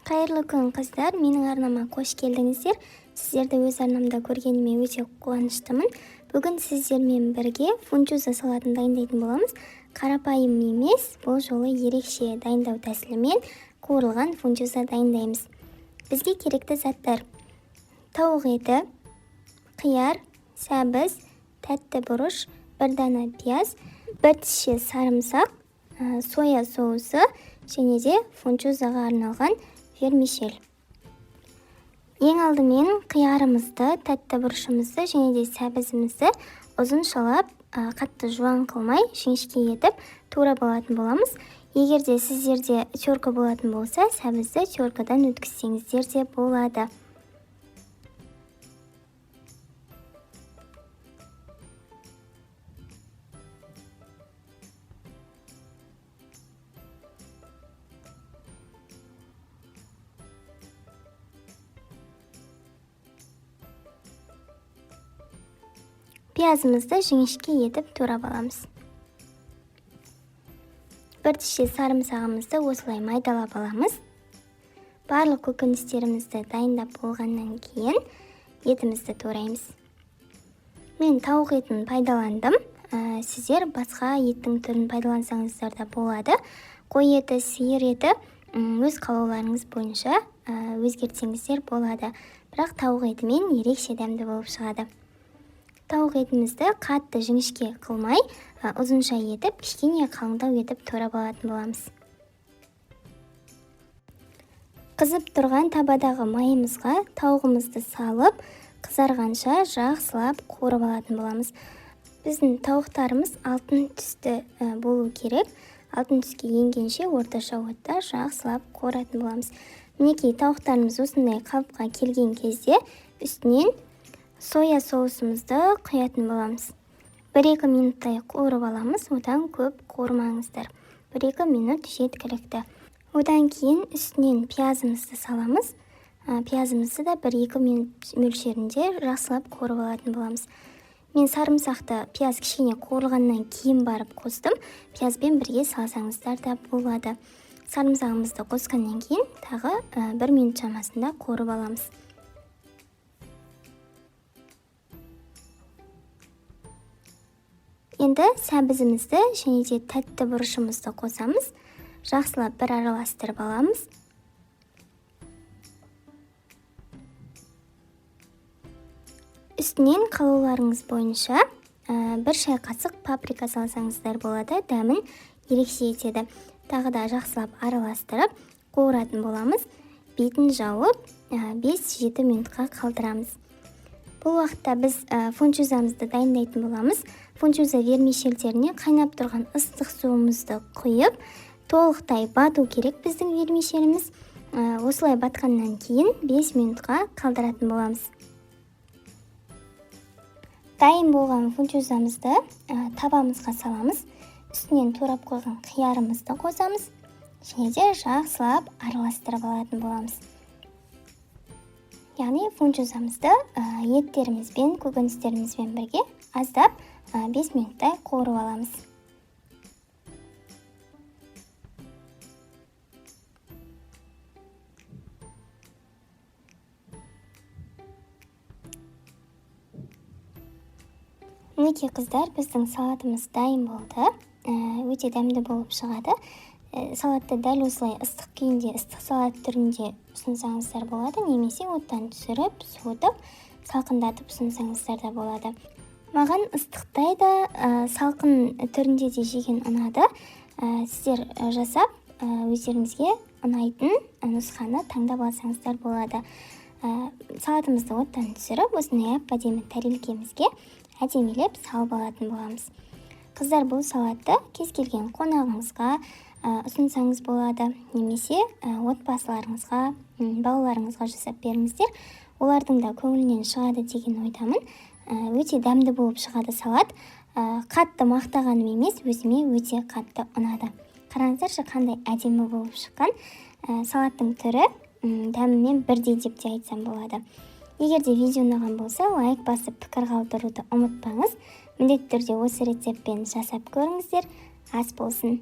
Қайырлы күн, қыздар! Менің арнама қош келдіңіздер. Сіздерді өз арнамда көргеніме өте қуаныштымын. Бүгін сіздермен бірге фунчуза салатын дайындайтын боламыз. Қарапайым емес, бұл жолы ерекше дайындау тәсілімен қуырылған фунчуза дайындаймыз. Бізге керекті заттар: тауық еті, қияр, сәбіз, тәтті бұрыш, бір дана пияз, бір тісше сарымсақ, соя соусы және де фунчузаға арналған вермишель. Ең алдымен қиярымызды, тәтті бұрышымызды және де сәбізімізді ұзыншалап, қатты жуан қылмай, жіңішке етіп турап алатын боламыз. Егер де сіздерде терка болатын болса, сәбізді теркадан өткізсеңіздер де болады. Пиязымызды жіңішке етіп турап аламыз. Бір тісше сарымсағымызды осылай майдалап аламыз. Барлық көкөністерімізді дайындап болғаннан кейін етімізді тураймыз. Мен тауық етін пайдаландым. Сіздер басқа еттің түрін пайдалансаңыздар да болады. Қой еті, сиыр еті, өз қалауларыңыз бойынша өзгертсеңіздер болады. Бірақ тауық етімен ерекше дәмді болып шығады. Тауық етімізді қатты жіңішке қылмай, ұзынша етіп, кішкене қалыңдау етіп турап алатын боламыз. Қызып тұрған табадағы майымызға тауығымызды салып, қызарғанша жақсылап қуырып алатын боламыз. Біздің тауықтарымыз алтын түсті болу керек. Алтын түске енгенше орташа отта жақсылап қуыратын боламыз. Мінекей, тауықтарымыз осындай қалыпқа келген кезде үстінен соя соусымызды құятын боламыз. 1-2 минуттай қуырып аламыз, одан көп қуырмаңыздар. 1-2 минут жеткілікті. Одан кейін үстінен пиязымызды саламыз. Пиязымызды да 1-2 минут мөлшерінде жақсылап қуырып алатын боламыз. Мен сарымсақты пияз кішкене қуырылғаннан кейін барып қостым. Пиязбен бірге салсаңыздар да болады. Сарымсағымызды қосқаннан кейін тағы 1 минут шамасында қуырып аламыз. Енді сәбізімізді және де тәтті бұрышымызды қосамыз. Жақсылап бір араластырып аламыз. Үстінен қалауларыңыз бойынша, бір шай қасық паприка салсаңыздар болады, дәмін ерекше етеді. Тағы да жақсылап араластырып қуыратын боламыз. Бетін жауып, 5-7 минутқа қалдырамыз. Бұл уақытта біз фунчузамызды дайындайтын боламыз. Фунчуза вермишельдеріне қайнап тұрған ыстық суымызды құйып, толықтай бату керек біздің вермишеліміз. Осылай батқаннан кейін 5 минутқа қалдыратын боламыз. Дайын болған фунчузамызды табамызға саламыз. Үстінен турап қойған қиярымызды қосамыз және де жақсылап араластырып алатын боламыз. Яғни фунчузамызды еттерімізбен, көкөністерімізбен бірге аздап, 5 минуттай қуырып аламыз. Мінекей, қыздар, біздің салатымыз дайын болды. Өте дәмді болып шығады. Салатты дәл осылай ыстық күйінде, ыстық салат түрінде ұсынсаңыздар болады, немесе оттан түсіріп, суытып, салқындатып ұсынсаңыздар да болады. Маған ыстықтай да, салқын түрінде де жеген ұнады. Сіздер жасап, өздеріңізге ұнайтын нұсқаны таңдап алсаңыздар болады. Салатымызды оттан түсіріп, осындай әп-әдемі тәрелкемізге әдемілеп салып алатын боламыз. Қыздар, бұл салатты кез келген қонағыңызға, ұсынсаңыз болады, немесе отбасыларыңызға, балаларыңызға жасап беріңіздер. Олардың да көңілінен шығады деген ойдамын. Өте дәмді болып шығады салат. Қатты мақтағаным емес, өзіме өте қатты ұнады. Қараңыздаршы, қандай әдемі болып шыққан. Салаттың түрі, дәмімен бірдей деп те айтсам болады. Егер де видео ұнаған болса, лайк басып пікір қалдыруды ұмытпаңыз. Міндетті түрде осы рецептпен жасап көріңіздер. Ас болсын.